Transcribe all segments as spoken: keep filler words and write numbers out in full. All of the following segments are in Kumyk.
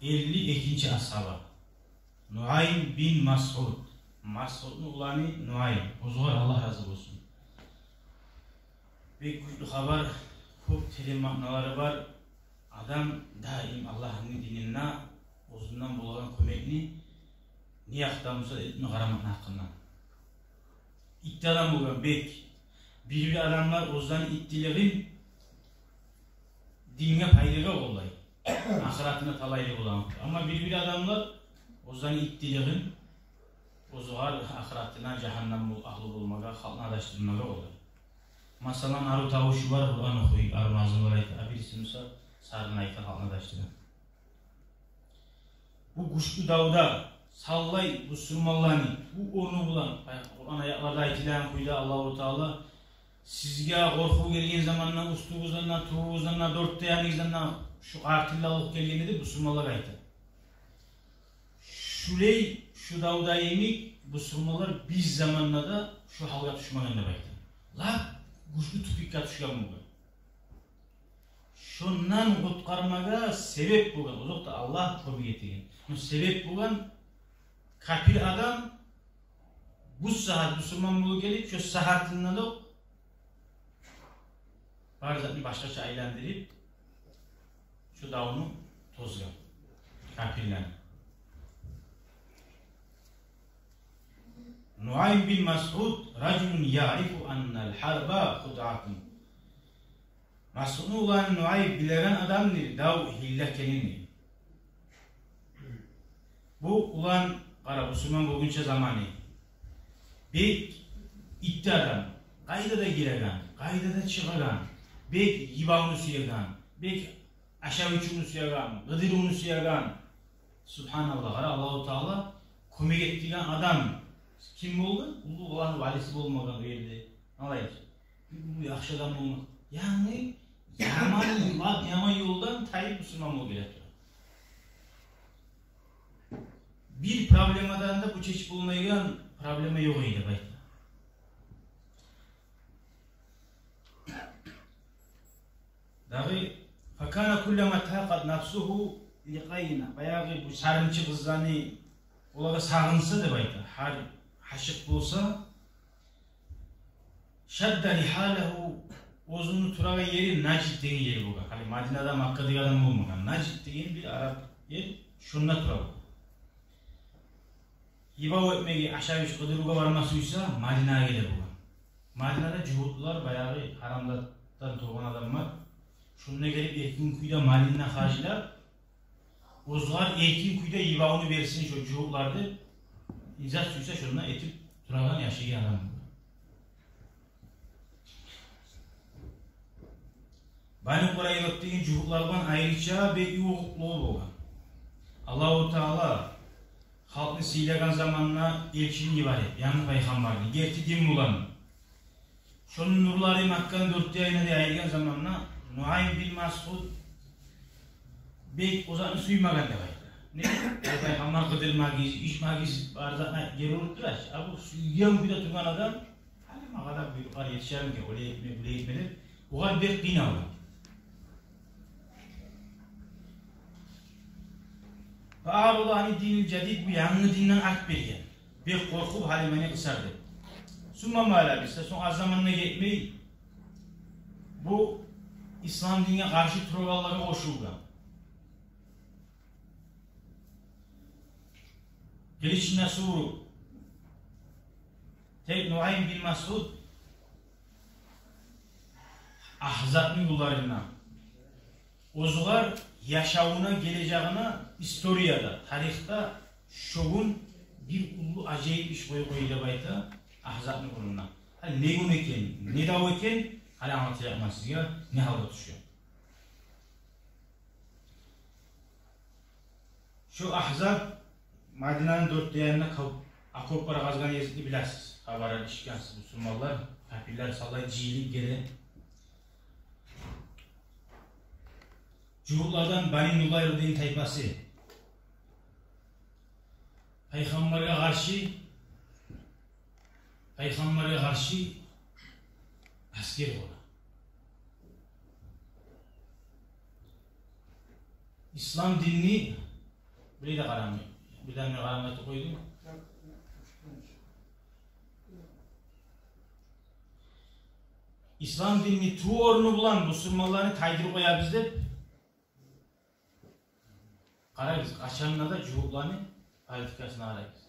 Элли экинчи асгьаба. Нуайм бин Масъуд. Масъудну уланы Нуайм. Оьзюне Аллагь рази болсун. Бек гючлю хабар, кёп терен маъналары бар. Адам даим Аллагьны дининде оьзюнден болагъан кёмекни не якъдан буса этме къарамакъны гьакъында. Итти адам болгъан бек. Бир-бир адамлар оьзлени иттилигин динге пайдагъа къоллай, ахыратына талайлы болгъан. Амма бир-бир адамлар оьзлени иттилигин оьзюне ахыратына жагьаннам бол-, агьлу болмагъа, халкъны адашдырмагъа къоллай. Масала, арив тавушу бар, Къуран охуй, арив назмулар айта, а бириси буса сарын айта, халкъны адашдыра. Бу гючлю давда саллай бусурманланы, бу орну булан, Къуран аятларда айтылагъан кюйде Аллагьу Таала: «Сизге къоркъув гелген заманда, уьстюгюзден де, тюбюгюзден де, дёрт де яныгъыздан да шу къатиллалыкъ гелгенде», — деп бусурманлагъа айта. Шулай, шу давда йимик бусурманлар бир заманда да шу гьалгъа тюшмеген деп айта. Лап гючлю тупикге тюшген болгъан. Шондан къутгъармагъа себеп болгъан, озокъда, Аллагь кёмек этеген. Но себеп болгъан капир адам бу сагьат бусурман болуп гелип, шо сагьатындан окъ бар затны башгъача айландырып, шо давну тозгъан капирлени. Нуайм бин Масъуд: «Ражулун яърифу аннал гьарба худъатун». Масъудну уланы Нуайм билеген адамдыр дав гьилла экенин. Бу улан, къара, бусурман болгъунча заманы бек итти адам, къайда да гиреген, къайда да чыгъагъан, бек йибавну сюеген, бек ашав-ичивню сюеген, къыдырывну сюеген. Субгьаналлагь, къара, Аллагьу Таала кёмек этеген адам ким болгъан? Уллу уланы валиси болмагъан о ерде. Алай, бир уллу яхшы адам болмагъан. Яни яман, яман ёлдан тайып, бусурман болуп геле тура. Бир проблемадан да бу чечип болмайгъан проблема ёкъ эди деп айта. Дагъы: «Факана куллама такъат нафсугьу ликъайна». Баягъы бу сарынчы къызланы олагъа сагъынса деп айта, гьар гьашыкъ болса, «шадда ригьалагьу», оьзюню турагъан ери Нажд деген ери болгъан. Гьали Мадинада, Маккадагъы адам болмагъан. Нажд деген бир араб ер, шонда тура болгъан. Йибав этмеге, ашав-ич къыдырывгъа барма сюйсе, Мадинагъа геле болгъан. Мадинада жугьутлар, баягъы гьарамлардан толгъан адамлар, шонда гелип эркин кюйде малын да харжлап, оьзлер эркин кюйде йибавну берсин шо жугьутлар деп, не зат сюйсе шонда этип турагъан, яшайгъан адам болгъан. Бану Къурайзат деген жугьутлар булан айрыча бек ювукълугъу болгъан. Аллагьу Таала халкъны сыйлагъан заманда элчини йиберип, янгы пайхаммарны, герти дин булан. Шону нурлары Макканы дёрт де янына да яйылгъан заманда Нуайм бин Масъуд бек о затны сюймеген деп айта. Не? Эй, пайхаммар, къыдырмагъыз, ичмегиз, бар затны гери уруп тура чы. А бу сюйген кюйде тургъан адам, гьали магъа да буйрукълар етишермикен, олай этме, булай этме деп, огъар бек къыйналгъан. Фа аърада ани динил жадид, бу янгы динден арт берген. Бек къоркъуп, гьали мени къысар деп. Сумма ма лабиса, сонг аз заман да гетмей, бу ислам динге къаршы турагъанлагъа къошулгъан. Къылычны сууруп, тек Нуайм бин Масъуд Агьзабны гюнлеринде. Оьзюгер яшавуна, гележегине, историяда, тарихде шо гюн бир уллу ажайып иш къой-, къойду деп айта Агьзабны гюнюнде. Гьали не гюн экен, не дав экен, гьали англатажакъман сизге, не гьалгъа тюшген. Шо Агьзаб Мадинаны дёрт де янына кап-, окоплар къазгъан ерни билесиз. Хабарын эшитгенсиз, бусурманлар, капирлер саллай жыйылып геле. Жугьутлардан Бани Нудайр деген тайпасы. Пайхаммаргъа къаршы, пайхаммаргъа къаршы асгер къура. Ислам динни Бир де къарамай, бир де мен къарамай туруп къойдум. Ислам динни туву орну булан бусурманланы тайдырып къоябыз деп. Къарайбыз, къачан да жугьутланы политикасына къарайбыз.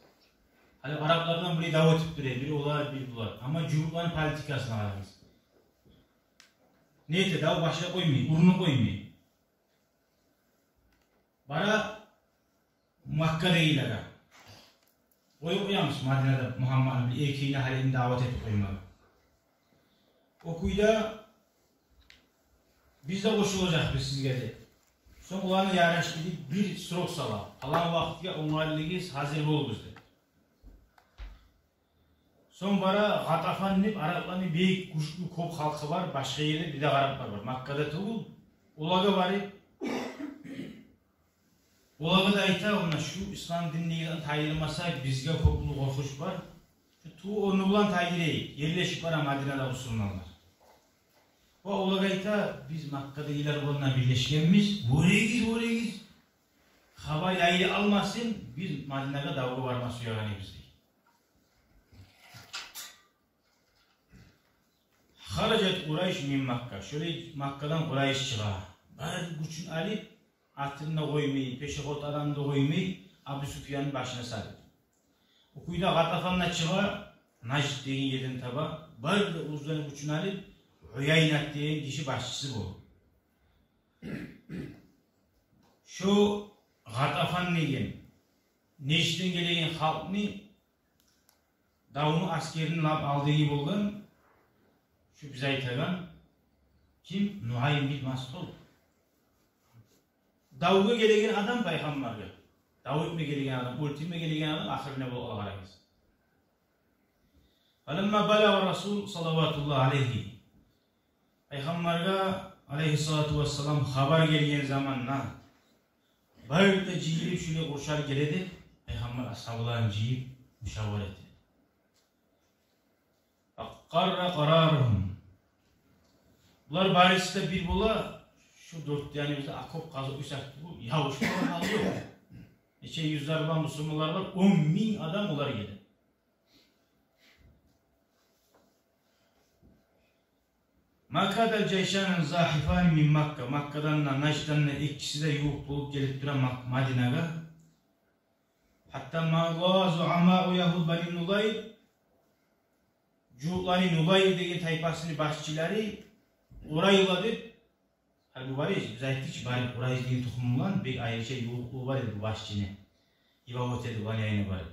Гьали араплардан бири дав этип тура, бири олар, бири булар. Амма жугьутланы политикасына къарайбыз. Не эте, дав башлап къоймай, урунуп къоймай. Бара Маккадагъылагъа. Къоюп къоямыз Мадинада Мугьаммадны бир-эки гьалин дават этип къоймагъа. О кюйде биз де къошулажакъбыз сизге деп. Сонг оланы ярашлы бир срок сала. Палан вакътиге онгайлыгъыз, гьазир болугъуз деп. Сонг бара Гъатафан деп арапланы бек гючлю кёп халкъы бар, башгъа ерде бир де араплар бар. Маккада тюгюл, олагъа барып, олагъа да айта, муна шу ислам динни тайдырмаса, бизге кёп уллу къоркъуч бар. Шу туву орну булан тайдырайыкъ, ерлешип бара Мадинада бусурманлар. Ва олагъа айта, биз Маккадагъылар булан бирлешгенбиз, гёрегиз, гёрегиз. Хабар яйыла алмасын, биз Мадинагъа давгъа барма сюегенибиз дей. Харажат Къурайш мин Макка. Шолай Маккадан Къурайш чыгъа. Бар гючюн алып, атын да къоймай, пешеход адамны да къоймай, Абу Суфьянны башына салып. О кюйде Гъатафан да чыгъа, Нажд деген ерден таба, бар да оьзлени гючюн алып, Уяйнат деген гиши башчысы болуп. Шо Гъатафан деген, Нажддан гелеген халкъны давну аскерини лап алдагъы болгъан, шу биз айтагъан ким? Нуайм бин Масъуд. Давгъа гелеген адам пайхаммаргъа. Дав этме гелеген адам, оьлтюрме гелеген адам ахыры не болуп къала, къарагъыз. Фаламма балагъа Расул салаватуллагьи алайгьи. Пайхаммаргъа алайгьиссалату вассалам хабар гелген заманда, бары да жыйылып, шулай къуршалып геле эди. Пайхаммар асгьабаларын жыйып, мушавара эте. Факъарра къарарагьум. Булар барысы да бир бола, шу дёрт де яныбызда окоп къазып къойсакъ, бу ябушуп къалгъан гьал ёкъ. Нече юзлер булан бусурманлар бар, он минг адам олар геле. Ма кадал жайшани захифани мин Макка. Маккадан да, Нажддан да экиси де ювукъ болуп гелип тура Мак-, Мадинагъа. Гьатта магъа зуамау ягьуд Бани Нудайр. Жугьутланы Нудайр деген тайпасыны башчылары Къурайза деп, гьали бу бар эди, биз айтдыкъ чы, бар Къурайза деген тухум булан бек айрыча ювукълугъу бар эди бу башчыны. Ибават эди булан яйына барып.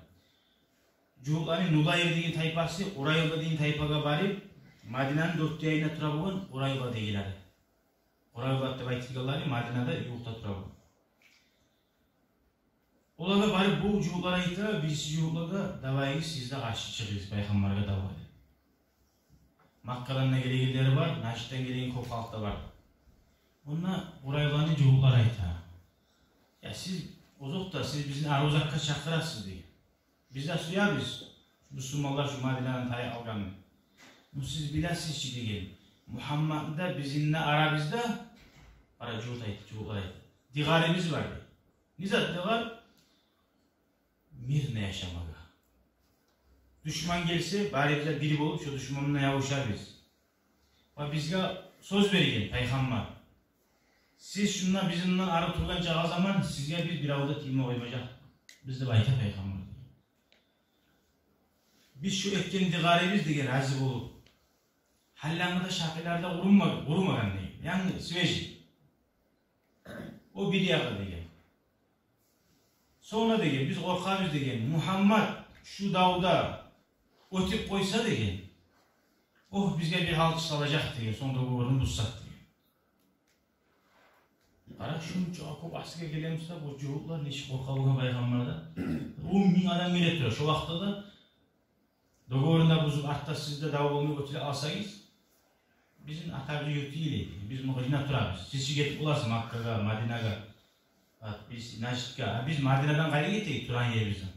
Жугьутланы Нудайр деген тайпасы Къурайза деген тайпагъа барып, Мадинаны дёрт де янында тура болгъан Къурайза дегилери. Къурайза деп айтылгъанлары Мадинада ювукъда тура болгъан. Олагъа барып бу жугьутлар айта, бириси жугьутлагъа: «Давай, сиз де къаршы чыгъыгъыз пайхаммаргъа давгъа», — деп. Маккадан да гелегенлери бар, Нажддан гелеген кёп халкъ да бар. Онда Къурайзаны жугьутлар айта: «Я сиз, озокъда, сиз бизин арив затгъа чакъырасыз, — деген. — Биз де сюебиз бусурманлар шу Мадинаны тайып алгъанын. Ну сиз билесиз чи, — деген, — Мугьаммадны да, бизин де арабызда, — бара жугьут айта, жугьутлар айта, — дыгъарыбыз бар, — дей. — Не зат дыгъар? — Мирно яшамагъа. Душман гелсе, барыбыз да бир болуп, шо душман булан ябушабыз. Ва бизге сёз берген пайхаммар: сиз шунда бизин булан арив тургъан чакъы заман сизге биз бирев де тийме къоймажакъбыз», — деп айта пайхаммар. «Биз шу этген дыгъарыбыз, — деген, — рази болуп, гьали янгыдан шакъылар да къурумагъан, къурумагъан, — деген, — янгы, свежий. О бир ягъы, — деген. — Сонг да, — деген, — биз къоркъабыз, — деген, — Мугьаммад шу давда оьтюп къойса, — деген, — о бизге бир гьал салажакъ, — деген, — сонг да бу орун бузсакъ», — деген. Къара, шунча кёп аскер геле буса, бу жугьутлар нечик къоркъа болгъан пайхаммардан. Он минг адам геле тура шо вакътиде де. Договорну да бузуп, артда сиз де дав болмай оьтюп алсагъыз, бизин атабызны юрту йылай, биз муна гьажда турабыз. Сиз чи гетип боласыз Маккагъа, Мадинагъа, а биз Наждгъа, а биз Мадинадан къайры гетейик турагъан ерибизден.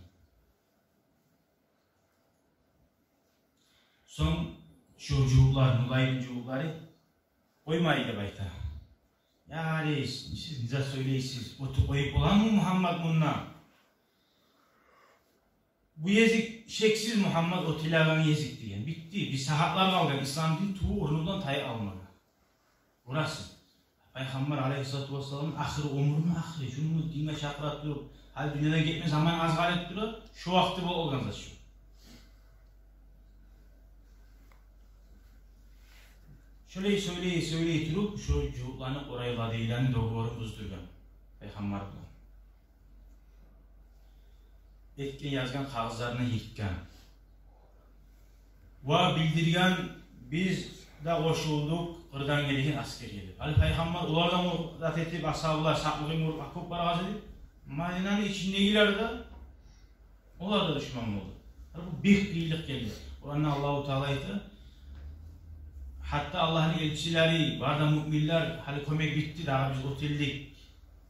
Сонг шо жугьутлар, Нудайрны жугьутлары: «Къоймай», — деп айта. «Я рейс, сиз не зат сёйлейсиз? Оьтюп къоюп боламы Мугьаммад мунда? Бу гезик шексиз Мугьаммат оьтелеген гезик деген. Битди. Бир сагьатлар къалгъан ислам дин тувуп орнундан тайып алмагъа. Бурасы. Пайхаммар алейгьиссалату вассаламны ахыр оьмюрюню ахыры, шуну динге чакъыра туруп, гьали дюньядан гетме заман аз къалып тура, шу вакъти болуп къалгъан зат шу. Шолай сёйлей, сёйлей туруп, шу жугьутланы, Къурайза дегенлени договорун буздургъан Пайхаммар булан. Этген, язгъан къагъызларын йыртгъан. Ва билдирген: «Биз де къошулдукъ къырдан гелген асгерге», — деп. Гьали Пайхаммар олардан о зат этип, асгьабалар сакълыгъын гёрюп, окоплар къазып, Мадинаны ичиндегилер де, олар да душман болду. Гьали бу бек къыйынлыкъ гелди. Къуранда Аллагьу Таала айта: «Гьатта Аллагьны элчилери, бары да муъминлер, гьали кёмек битди, дагъы биз оьтелдик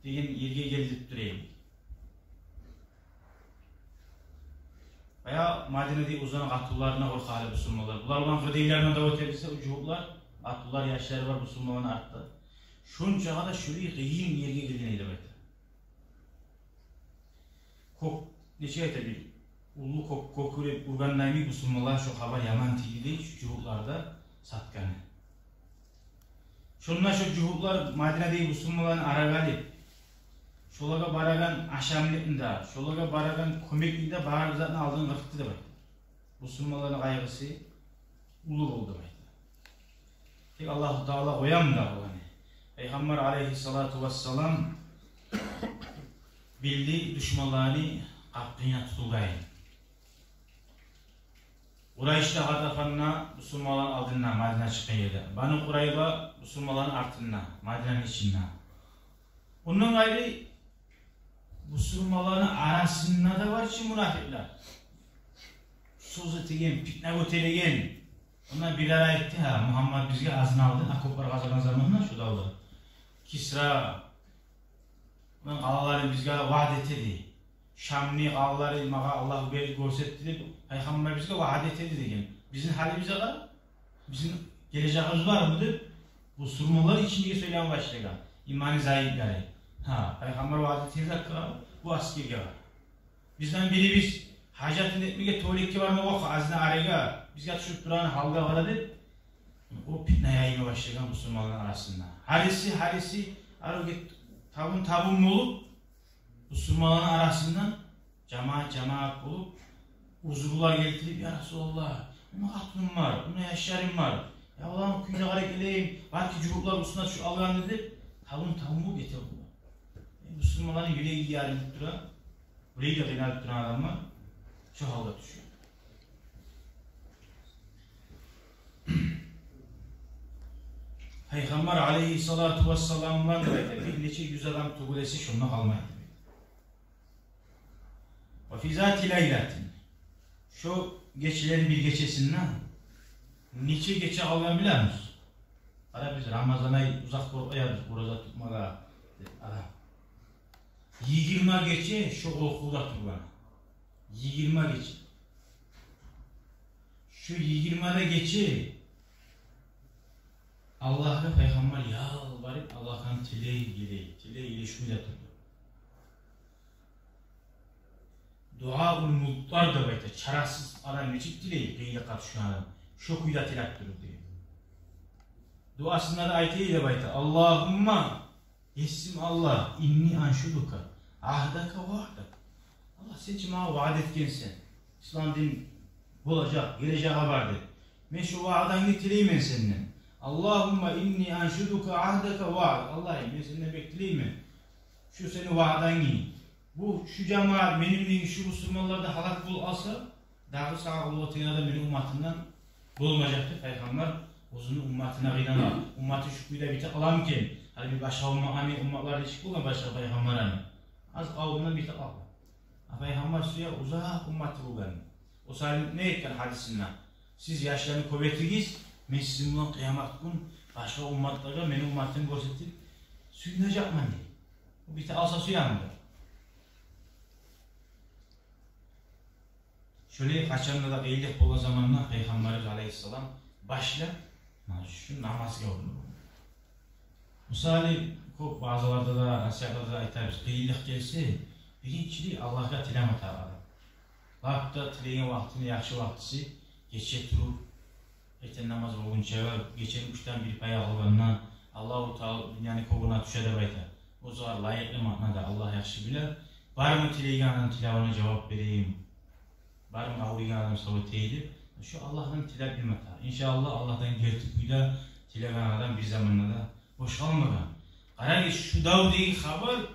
деген ерге гелдирип тура эди». Баягъы Мадинада оьзлени къатынларына къоркъа гьали бусурманлар. Булар булан къырдагъыларына дав эте буса, о жугьутлар, къатынлар, яшлары бар бусурманланы артда. Шончагъа да шулай къыйын ерге гелген эди деп айта. Кёк, нечик айта, бир уллу кёк кёкюрюп ургъандай бусурманлагъа шо хабар яман тийди дей, шо жугьутлар да сатгъаны. Шонда шо жугьутлар Мадинадагъы бусурманланы арагъа алып, шолагъа барагъан ашамлыкъны да, шолагъа барагъан кёмекни де, бары затны алдын къыркъды деп айта. Бусурманланы къайгъысы уллу болду деп айта. Тек Аллагьу Таала къоямы да оланы? Пайхаммар алейгьиссалату вассалам билди душманланы къапгъынына тутулгъанын. Къурайш да, Гъатафан да бусурманланы алдында, Мадина чыкъгъан ерде. Бану Къурайза бусурманланы артында, Мадинаны ичинде. Ондан къайры, бусурманланы арасында да бар чы мунапикълер. Сёз этеген, питне гётереген. Онда бирлери айтды: «Гьа, Мугьаммат бизге азын-алдын окоплар къазгъан заманда, шо давда Кисра муну къалаларын бизге ваъда этеди. Шамны къалаларын магъа Аллагь берип гёрсетди деп, Пайхаммар бизге ваъда этеди», — деген. Бизин гьалибизге къара, бизин гележегибиз бармы деп, бусурманлар ичиндеги сёйлеме башлагъан, иманы зайыплары. Гьа, Пайхаммар ваъда этген затгъа къара, бу асгерге къара. Бизден бирибиз гьажатын этмеге туалетге бармагъа къара, азны арегге, бизге тюшюп турагъан гьалгъа къара деп, о питне яйма башлагъан бусурманланы арасында. Гьариси, гьариси, арив гет, табун-табун болуп, бусурманланы арасындан жамаат-жамаат болуп, узурлар гелтирип: «Я Расулаллагь, мени къатыным бар, мени яшларым бар. Я, оланы кююне къарап гелейим, балики жугьутлар уьстюне тюшюп алгъандыр», — деп, табун-табун болуп гете олар. Э, бусурманланы юреги ярылып тура, юреги де къыйналып турагъан адамлар шо гьалгъа тюше. Пайхаммар алейгьиссалату вассалам булан, деп айта, бир нече юз адам тюгюл эсе шонда къалмай. Ва фи зати лайлатин. Шо гечелени бир гечесинде, нече гече къалгъан билемисиз? Къара, биз Рамазан ай узакъ болуп къоярбыз ораза тутмагъа деп адам. Йигирма гече шо къоркъувда тургъан. Йигирма гече. Шо йигирма да гече Аллагьгъа Пайхаммар ялбарып, Аллагьдан тилей, тилей, тилей, тилей, шо кюйде турду. Дуаул муттар деп айта, чарасыз адам нечик тилей, къыйынлыкъгъа тюшген адам, шо кюйде тилеп турду деген. Дуасында да айта деп айта: «Аллагьумма, Есим Аллагь, инни аншудука агьдака ва ваъдак». Аллагь, сен чи магъа ваъда этгенсен, ислам дин болажакъ, гележеги бар деп. Мен шо ваъдангны тилеймен сенден. Аллагьумма инни аншудука агьдака ва ваъдак. Аллагьым, мен сенден бек тилеймен, шо сени ваъдангны. Бу, шу жамаат, мени, мени шу бусурманлар да гьалак болуп къалса, дагъы сагъа къуллукъ этеген адам мени умматымдан болмажакъ деп, Пайхаммар оьзюню умматына къыйнала. Умматы шу кюйде битип къаламы экен? Гьали бир башгъа уммат, ани, умматлар нечик болгъан башгъа пайхаммарланы? Аз къавумдан битип къалгъан. А Пайхаммар сюе узакъ умматы болгъан. О саялы не этген гьадисинде? Сиз яшланы кёп этигиз, мен сизин булан къыямат гюн башгъа умматлагъа мени умматымны гёрсетип сююнежекмен, дей. О битип къалса сюемди? Шолай къачан да къыйынлыкъ болгъан заманда Пайхаммарыбыз алейгьиссалам башлап, мана шу намазгъа орнугъа. Мисалы, кёп ваъзаларда да, насигьатларда да айтабыз, къыйынлыкъ гелсе, биринчилей Аллагьгъа тилеме тарыкъ адам. Лап да тилеген вакътини яхшы вакътиси гече туруп, эртен намаз болгъунча, гечени уьчден бир пай къалгъанда Аллагьу Таала дюньяны кёгюне тюше деп айта. Оьзюне лайыкълы маънада, Аллагь яхшы биле. Бармы тилейген адам, тилавуна жавап берейим? Бармы авруйгъан адам сав этейим деп? Шо Аллагьдан тилеп билме тарыкъ. Иншааллагь, Аллагьдан герти кюйде тилеген адам бир заманда да бош къалмагъан. Къарагъыз, шу дав деген хабар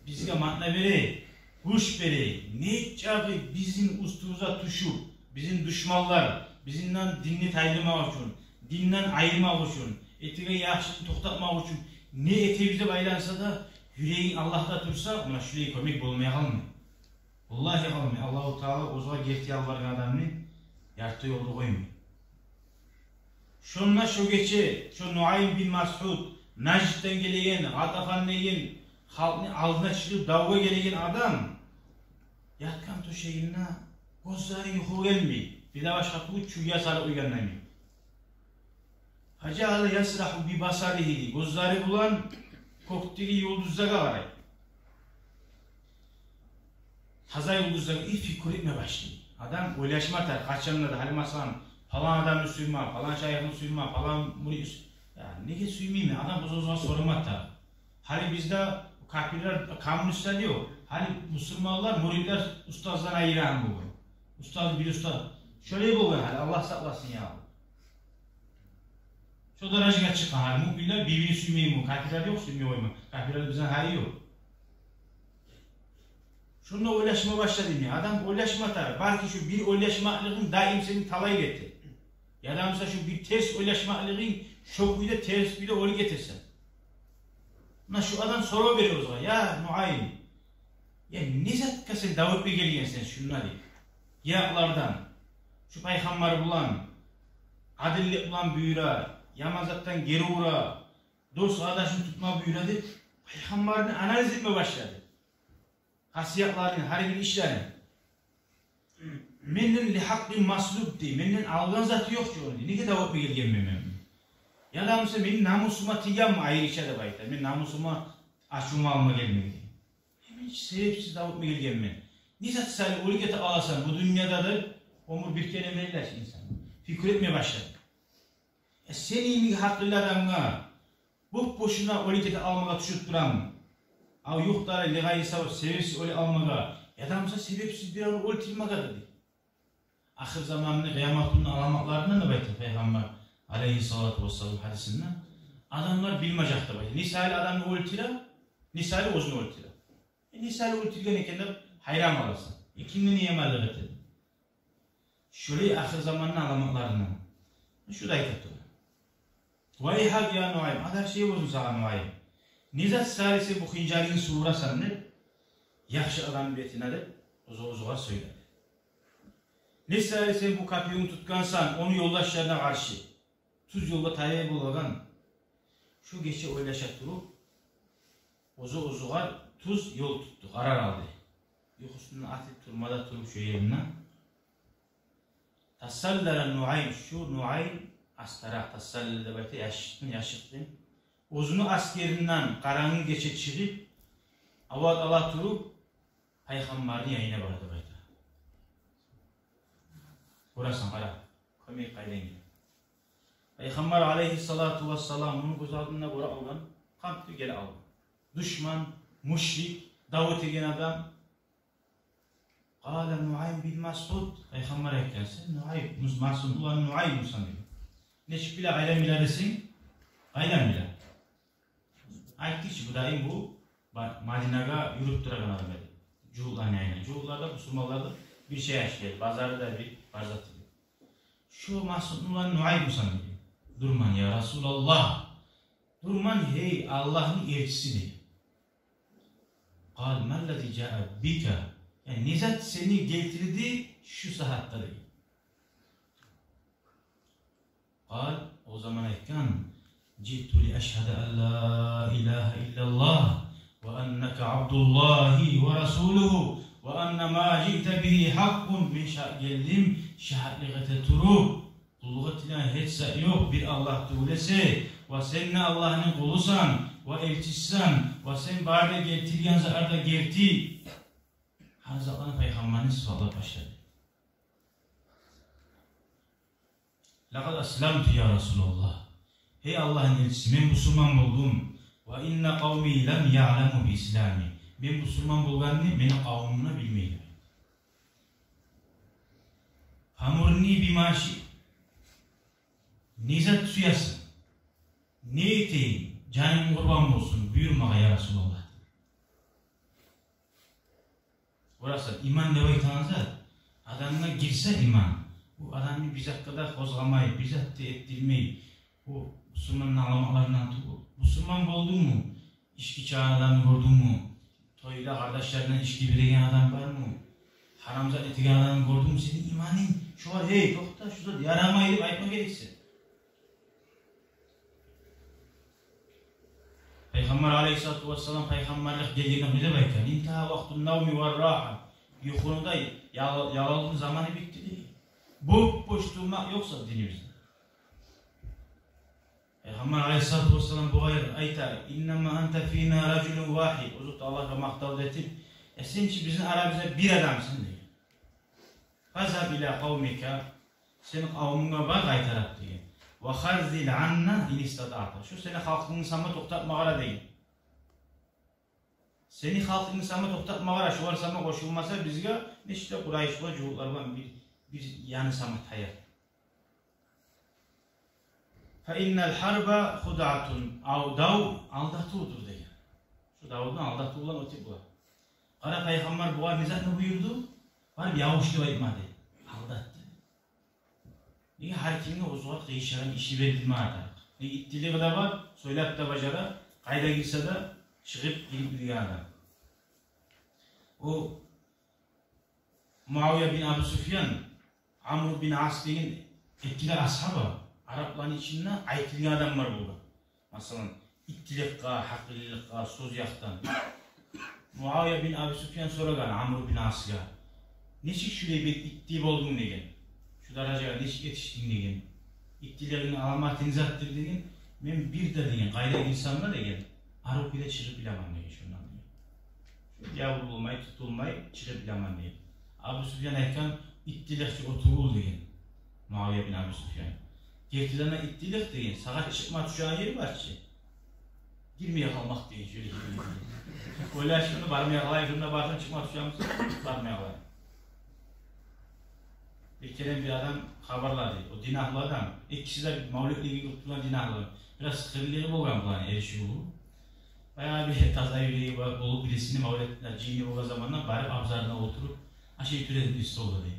бизге маъна бере, гюч бере. Нечакъы бизин уьстюбюзге тюшюп, бизин душманлар, бизинден динни тайдырмакъ учун, динден айырмакъ учун, этеген яхшылыкъны токътатмакъ учун не этебиз деп айланса да, юрегинг Аллагьда турса, муна шулай кёмек болмай къалмай. Валлагьи къалмай. Аллагьу Таала оьзюне герти ялбаргъан адамны ярты ёлда къоймай. Шонда шо гече шо Нуайм бин Масъуд, Нажддан гелеген, Гъатафан деген халкъны алдына чыгъып давгъа гелеген адам, ятгъан тёшегинде гёзлери юху гелмей, бир де башгъа тюгюл, чугъуя салып къойгъандай. Фажаала ясраху би басаригьи, гёзлери булан кёкдеги юлдузлагъа къарай. Таза юлдузлагъа, и, пикир этме башлай. Адам ойлашма тарыкъ, къачан да, гьали, масала, палан адамны сюйме, палан шайыхны сюйме, палан муритни сю-, я, неге сюймеймен? Адам оьз-оьзюне сорама тарыкъ. Гьали бизде капирлер, коммунистлер ёкъ. Гьали мусулманлар, муритлер устаздан айрылагъан болгъан. Устаз бир устаз. Шолай болгъан гьали, Аллагь сакъласын, я Аллагь. Шо даражагъа чыкъгъан гьали, муъминлер бир-бирин сюймей, муну капирлер ёкъ, сюймей къойма. Капирлер бизин гьали ёкъ. Шонда ойлашма башладым я. Адам ойлашма тарыкъ. Балики, шо бир ойлашмакълыгъынг даим сени талай эте. Яда буса шо бир терс ойлашмакълыгъынг шо кюйде, терс кюйде оьлюп гетесен. Муна шо адам сорав бере оьзюне: «Я Нуайм, я не затгъа сен дав этме гелгенсен шунда?» – дей. Гьакълардан, шо пайхаммар булан, адиллик булан буюра, яман затдан гери ура, дос-къардашны тутма буюра деп, пайхаммарны анализ этме башлады. Хасиятларын, гьар бир ишлерин. «Менден ли хьакъкъин маслуб», – дей, менден алгъан заты ёкъ чу ону, дей. Неге дав этме гелгенмен мен? Яда буса мени намусума тиегенми айрыча деп айта. Мен намусума ачувуму алма гелмеди. Мен гьеч себепсиз дав этме гелгенмен. Не зат саялы оьлюп гете къаласан бу дюньяда деп, оьмюр бир керен бериле чи инсангъа. Пикир этме башлады. Э, сени йимик гьакъыллы адамгъа боп-бошуна оьлюп гете къалмагъа тюшюп турамы? Ав юхтара ли гъайри сабаб, себепсиз оьле къалмагъа, яда буса себепсиз биревню оьлтюрмеге, деди. Ахыр заманны, къыямат гюнню аламатларындан деп айта Пайхаммар алайгьиссалату вассалам гьадисинде, адамлар билмежек деп айта. Не саялы адамны оьлтюре, не саялы оьзюн оьлтюре. Э, не саялы оьлтюрген экен деп гьайран къаласан. Э, кимге не яманлыкъ этеди? Шолай ахыр заманны аламатларындан. Шу да айта тура. «Вайхак я Нуайм, адаршай болсун сагъа, Нуайм. Не зат саялы сен бу хынжалынгны сувурасан?» – деп, яхшы адамны бетине деп, оьзю-оьзюне сёйледи. «Не саялы сен бу копьёнгну тутгъансан ону ёлдашларына къаршы?» Тюз ёлгъа таяй болагъан. Шу гече ойлаша туруп, оьзю-оьзюне тюз ёл тутду, къарар алды. Юхусундан атып турма да туруп шо еринден. Тасаллала Нуайм, шу Нуайм астаракъ, тасаллала деп айта, яшыкъды, яшыкъды. Оьзюню асгеринден къарангы гече чыгъып, ават ала туруп, Пайхаммарны янына барды деп айта. Гёресен, къара, кёмек къайдан геле. Пайхаммар алайгьиссалату вассалам муну гёз алдында гёре къалгъан, къамти геле къалгъан. Душман, мушрик, дав этеген адам. «Къала Нуайм бин Масъуд». Пайхаммар айтгъан: «Сен Нуайм, Мус-, Масъуд улан Нуайм мусан?» – деген. Нечик биле, къайдан биле десенг, къайдан биле? Айтдыкъ чы, бу даим бу ба-, Мадинагъа юрюп турагъан адам эди. Жугьутланы янына. Жугьутлар да, бусурманлар да бир шей ашай эди. Базары да бир, бар заты да бир. «Шо Масъуд улан Нуайм мусан?» – деген. «Дюрмен, я Расулаллагь. Дюрмен, гьей Аллагьны элчиси», – деген. «Къала: ма ллази жаа бика?» – яни, не зат сени гелтирди шу сагьатда, – деген. Къала, о заман айтгъан: «Жиъту ли ашгьада ан ла илагьа иллаллагь ва аннака абдуллагьи ва расулугьу ва анна ма жиъта бигьи хьакъкъун». Мен ша-, гелдим шагьатлыкъ эте туруп, къуллукъ этилеген гьеч зат ёкъ бир Аллагь тюгюл эсе, ва сен де Аллагьны къулусан ва элчисисен, ва сен бары да гелтирген затлар да герти. Гьар затланы Пайхаммарны сыпатлап башлады. «Лакъад асламту, я Расулаллагь». Гьей Аллагьны элчиси, мен бусурман болдум. «Ва инна къавми лам яъламу би ислами». Мен бусурман болгъанны мени къавумум да билмейлер. «Фамурни бима шиъта». Не зат сюесен? Не этейим? Жаным къурбан болсун, буюр магъа, я Расулаллагь. Къарасанг, иман деп айтагъан зат, адамгъа гирсе иман, бу адамны бир затгъа да къозгъамай, бир зат да этдирмей. Бу бусурманны аламатларындан тюгюл. Бусурман болдунгму? Ички ичеген адамны гёрдюнгмю? Тойда къардашларындан ички береген адам бармы? Гьарам зат этеген адамны гёрдюнгмю? Сени иманынг шогъар, гьей, токъта, шу зат ярамай деп айтма герексен. Пайхаммар алайгьиссалату вассалам пайхаммарлыкъ гелгенде не деп айтгъан? «Интагьа вакътун навми вар рагьа». Юхуну да, ял-, ялавну заманы битди дей. Боп-бош турмакъ ёкъ зат динибизде. Пайхаммар алайгьиссалату вассалам бугъар айта: «Иннама анта фина ражулун вагьид». Оьзю де Аллагьгъа макътав этип: «Э, сен чи бизин арабызда бир адамсан», – деген. «Фазгьаб ила къавмика», сени къавмунга бар къайтарып деген. «Ва хаззил анна ин истатаъта». Шу сени халкъынгны сама токътатма къара деген. Сени халкъынгны сама токътатма къара, шулар сама къошулмаса бизге, нечик де къурайшлар, жугьутлар булан бир, бир яны сама таяр. «Фа иннал гьарба худъатун», ав, дав алдатывдур деген. Шу давну алдатыв булан оьтюп бола. Къара, пайхаммар бугъар не затны буюрду? Барып явуш деп айтмады. Алдатды. Неге? Гьар кимге оьзюне къыйышагъан иши берилме тарыкъ. Неге? Иттилиги де бар, сёйлеп де бажара, къайда гирсе де чыгъып гирип билген адам. О Муавия бин Абу Суфьян, Амр бин Ас деген эки де асгьаба, арапланы ичинде айтылгъан адамлар болгъан. Масала, иттиликге, гьакъыллыкъгъа, сёз якъдан. Муавия бин Аби Суфьян сорагъан Амр бин Асгъа: «Нечик шулай бир итти болдунг?» – деген. «Шу даражагъа нечик етишдинг?» – деген. «Иттилигингни аламаты не затдыр?» – деген. «Мен бир де, – деген, – къайда гирсем де, – деген, – арив кюйде чыгъып билемен, – деген, – шондан, – деген. – Шу явур болмай, тутулмай чыгъып билемен», – деген. Абу Суфьян айтгъан: «Иттилик чи о тюгюл, – деген Муавия бин Аби Суфьян. – Гертиден де иттилик, – деген, – сагъа чыкъма тюшеген ери бар чы, гирмей къалмакъ, – деген, – шолай ери. Ойлашып, шунда бармай къалайым, шунда барсам чыкъма тюшемисен, бармай къалайым». Бир керен бир адам хабарлады. О дин агьлу адам. Экиси де мавлетлеге гелип тургъан дин агьлу. Бираз сыхырлыгъы болгъан буланы, эришивлю. Баягъы бир таза юреги бар болуп, бирисини мавлетине жыйыны болгъан заманда барып абзарына олтуруп, ашай тура эди бир столда, дей.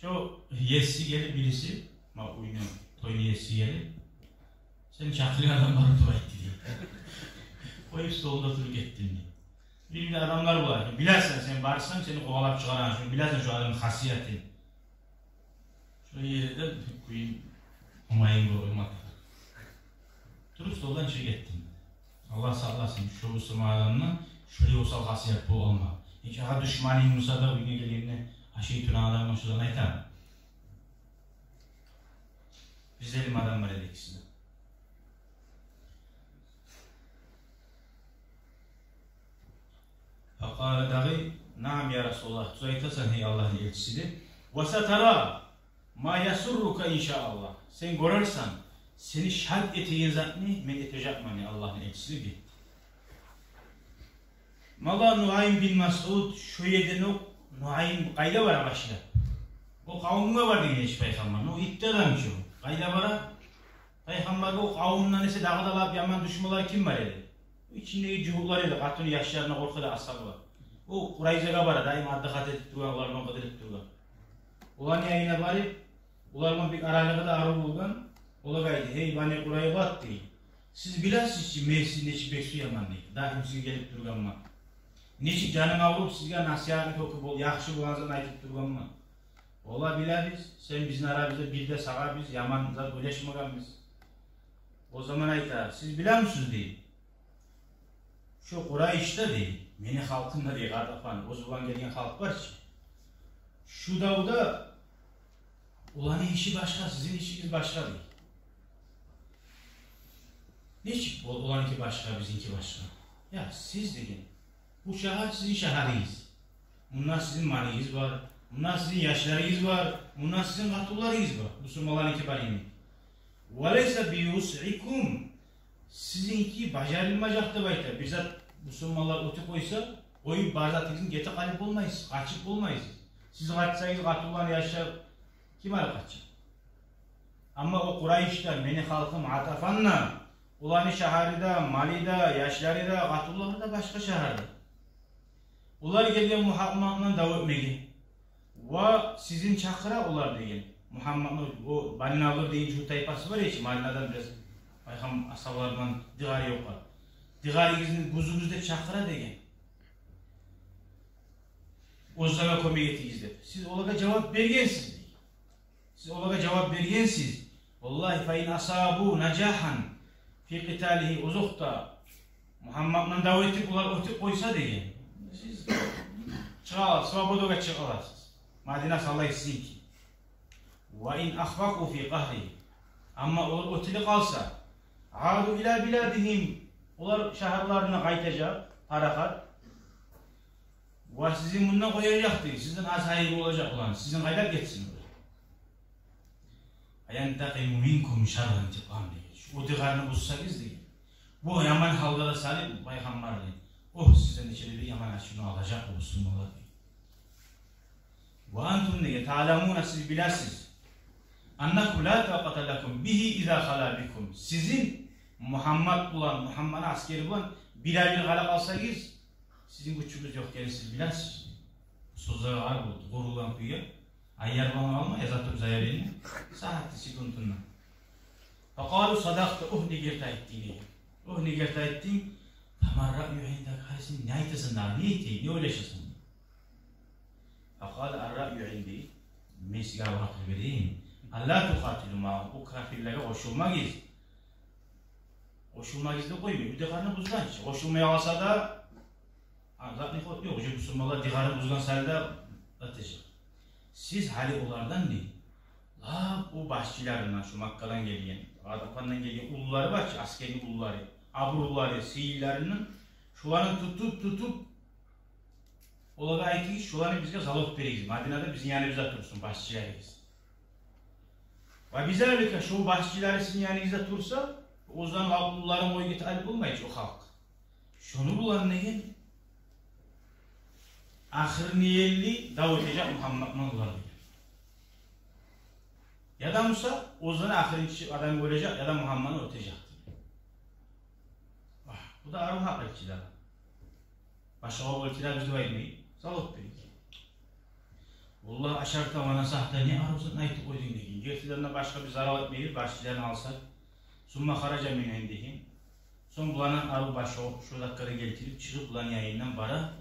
Шо еси гелип бириси, ма уьйню, тойну еси гелип: «Сени чакъыргъан адам бар», – деп айтды, дей. Къоюп столда туруп гетдим, дей. Бир-бир адамлар бола: «Билесен, сен барсанг, сени къувалап чыгъарагъан, шуну билесен, шу адамны хасиятын». Шо ерде кюйюн, онгайын гёрмей къоймакъ. Туруп столдан чыгъып гетдим. Аллагь сакъласын, шо бусурман адамны шолай осал хасият болуп къалма. Гьеч агъа душманынг болса да, уьйге гелгенде ашай турагъан адамгъа шодан айтаман. Бизде де адам бар эди экиси де. Факъала дагъы: «Наам, я Расулаллагь, тюз айтасан, гьей Аллагьны элчиси», – деп. «Ва сатара ма ясуррука, иншааллагь. Сен гёрерсен, сени шат этеген затны мен этежекмен, гьей Аллагьны элчиси», – деп. Мала Нуайм бин Масъуд, шо ерден окъ Нуайм къайда бара башлап? О къавумуна бар деген эди пайхаммар. О итти адам чы. Къайда бара? Пайхаммаргъа о къавумундан эсе дагъы да лап яман душманлар ким бар эди? Ичиндеги жугьутлар эди, къатыны, яшларына къоркъа да асгьабалар. О Къурайзагъа бара, даим аддыхат этип тургъан, олар булан къыдырып тургъан. Оланы янына барып, олар булан бир аралыгъы да арив болгъан. Олагъа айта: «Гьей, Бани Къурайза, – дей, – сиз билесиз чи, мен сизин нечик бек сюемен, – дей. – Даим сизге гелип тургъанман. Нечик жаным авруп, сизге насигьатны тёкюп, ол яхшы болгъан затны айтып тургъанман. Олар билебиз, сен бизин арабызда бир де сагъа биз яман зат ойлашмагъанбыз». О заман айта: «Сиз билемисиз, – дей, – шо Къурайшда, – дей, – мени халкъым да, – дей, – Гъатафан, оьзю булан гелген халкъ бар чы. Шу давда оланы иши башгъа, сизин ишигиз башгъа, – дей. – Нечик ол, оланыки башгъа, бизинки башгъа? Я, сиз, – деген, – бу шагьар сизин шагьарыгъыз. Мунда сизин малыгъыз бар, мунда сизин яшларыгъыз бар. Мунда сизин къатынларыгъыз бар, бусурманларныки бар йимик. Ва лайса би вусъикум, сизинки бажарылмажакъ деп айта. Бир зат бусурманлар оьтюп къойса, къоюп бар затыгъызны гетип къалып болмайсыз, къачып болмайсыз. Сиз къачсагъыз, къатынлар, яшлар ким алып къача? Амма о Къурайышлар, мени халкъым Гъатафан да, оланы шагьары да, малы да, яшлары да, къатынлары да башгъа шагьарда. Олар гелген Мугьаммат булан дав этмеге. Ва сизин чакъыра олар деген. Мугьамматны о Бани Надир деген жугьут тайпасы бар эди чи, Мадинадан бираз пайхам-, асгьабалар булан дыгъары ёкъ. Дыгъарыгъызны бузугъуз деп чакъыра деген. Оьзлеге кёмек этигиз деп. Сиз олагъа жавап бергенсиз деген. Сиз олагъа жавап бергенсиз. Валлагьи, фа ин асабу нажагьан фи къиталигьи, озокъда, Мугьаммат булан дав этип, олар оьтюп къойса деген, сиз чыгъа аласыз, свободагъа чыгъа аласыз. Мадина салай сизинки. Ва ин ахфакъу фи къагьригьи, амма олар оьтюлюп къалса, аду ила биладигьим, олар шагьарларына къайтажакъ, парахат. Ва сизин мунда къояжакъ деген, сизден аз гьайыр болажакъ булан, сизден къайдап гетсин олар. Ва янтакъиму минкум шарран интикъам деген. Шу о дыгъарны бузсагъыз деген, бу яман гьалгъа да салып пайхаммарны, о сизден нече де бир яман ачувну алажакъ бу бусурманлар деген. Ва антум деген, таъламуна, сиз билесиз, аннакум ла такъата лакум бигьи иза хала бикум. Сизин Мугьаммат булан, Мугьамматны асгери булан биревюгюз къала къалсагъыз, сизин гючюгюз ёкъ экенни сиз билесиз. Сёзлеге къара, бу къурулгъан кюйге. Аяр булан алма, яза туруп заявление. Сагьатны, секундуна. Факъалу садакъта, огь, не герти айтдынг деген. Огь, не герти айтдынг. Фама рраъю индак, гьали сен не айтасан дагъы, не этейим, не ойлашасан? Факъала арраъю инди, мен сизге бир акъыл берейим. Алла тукъатилу магьагьум, о капирлеге къошулмагъыз. Къошулмагъыз деп къоймай, бу дыгъарны бузгъанча. Къошулмай къалса да, а, зат не хо-, ёкъ, уже бусурманлар дыгъарны бузгъан саялы да этежек. Сиз гьали олардан дей, лап о башчыларындан, шу Маккадан гелген, Гъатафандан гелген уллулары бар чы, асгерни уллулары, абурлулары, сыйлыларындан, шуланы тутуп, тутуп, олагъа айтыгъыз, шуланы бизге залог беригиз, Мадинада бизин яныбызда турсун башчыларыгъыз. Ва бизалика, шо башчылары сизин янынызда турса, о заман уллуларын къоюп гетип алып болмай чы о халкъ. Шону булан деген, ахырына ерли дав этежек Мугьаммат булан олар деген. Яда буса, о заман ахырынчы адам оьлежек, яда Мугьамматны оьтежек деген. Вагь, бу да арив гьакъыл чы да. Башгъа болтура биз деп айтмай, залог берип. Валлагь, ашарта ва насагьта, не арив затны айтып къойдунг деген. Гертиден де башгъа биз зарал этмейбиз, башчыларын алсакъ. Сумма хаража мин индигьим. Сонг буланы алып башгъа, шо дакъгъада гелтирип, чыгъып буланы янындан бара.